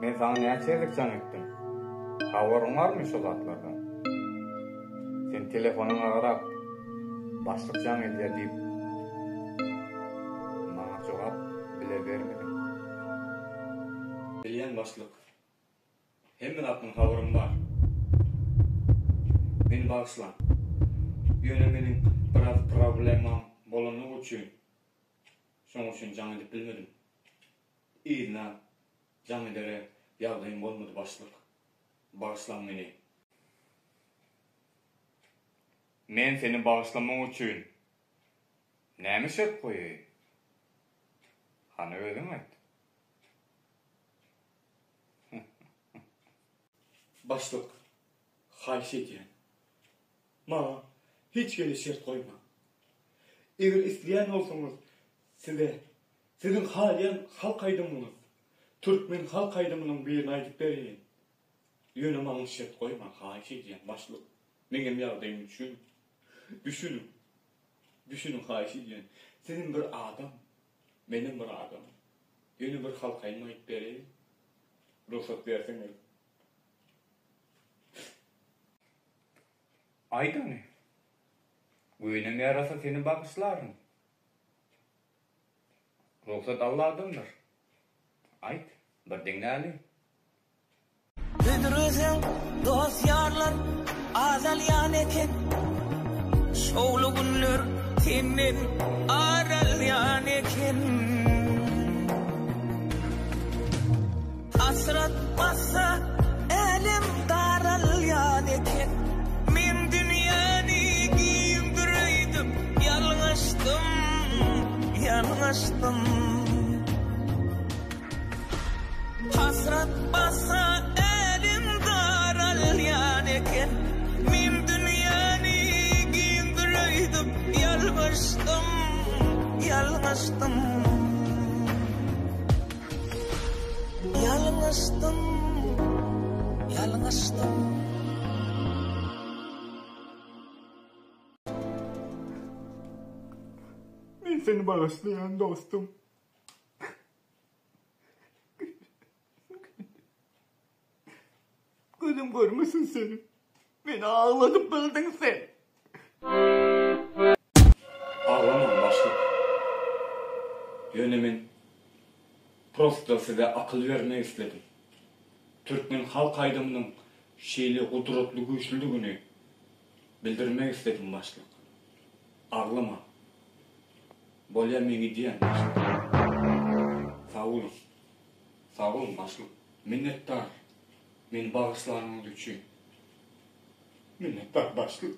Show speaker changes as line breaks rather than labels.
Men saňa näçe gezek jaň etdim? Habaryň barmy şo zatlardan? Sen telefonyňa garap, başlyk jaň edýär diýip, maňa jogap bile bermediň. Bilýän başlyk. Hemme zatdan habarym bar. Meni bagyşlaň. Ýöne meniň biraz problemam bolanlygy üçin, şoň üçin jaň edip bilmedim. Yzyna jaň edere ýagdaýym bolmady başlyk. Bagyşlaň meni. Men seni bagyşlamak üçin näme şert goýaýyn? Hany özüň aýt.
Başlyk, haýyş edýän, maňa hiç hili şert goýmaň. Eger isleýän bolsaňyz, size siziň halaýan halk aýdymyňyz, türkmen halk aýdymynyň birini aýdyp bereýin. Ýöne maňa şert goýmaň, haýyş edýän, başlyk. Meňem ýagdaýymy düşüniň. Düşüniň. Düşüniň, haýyş edýän. Sizem bir adam, menem bir adam. Ýöne bir halk aýdym aýdyp bereýin. Rugsat berseňiz.
Aýt ony. Göwnüm ýarasa seni bagyşlaryn. Rugsat Alladandyr. Aýt, bir diňläli.
Büdreseň dost-ýarlar azalýan eken, Şowly günler senden ar alýan eken. Hasrat bassa älem daralýan eken, Men dünýäni giňdir öýdüp ýalňyşdym, ýalňyşdym. Hasrat bassa älem daralýan eken, Men dünýäni giňdir öýdüp ýalňyşdym, ýalňyşdym. Ýalňyşdym, ýalňyşdym.
Men seni bagyşlaýan dostum. Gözüm görmesin seni. Meni agladyp bildiň sen. Aglamaň başlyk. Ýöne men prosta size akyl bermek isledim. Türkmen halk aýdymynyň şeýle gudratly güýçlüdigini bildirmek isledim başlyk. Aglama. Bolýa men gidýän başlyk. Sag boluň. Sag boluň başlyk. Minnetdar. Meni bagyşlanyňyz üçin. Minnetdar başlyk.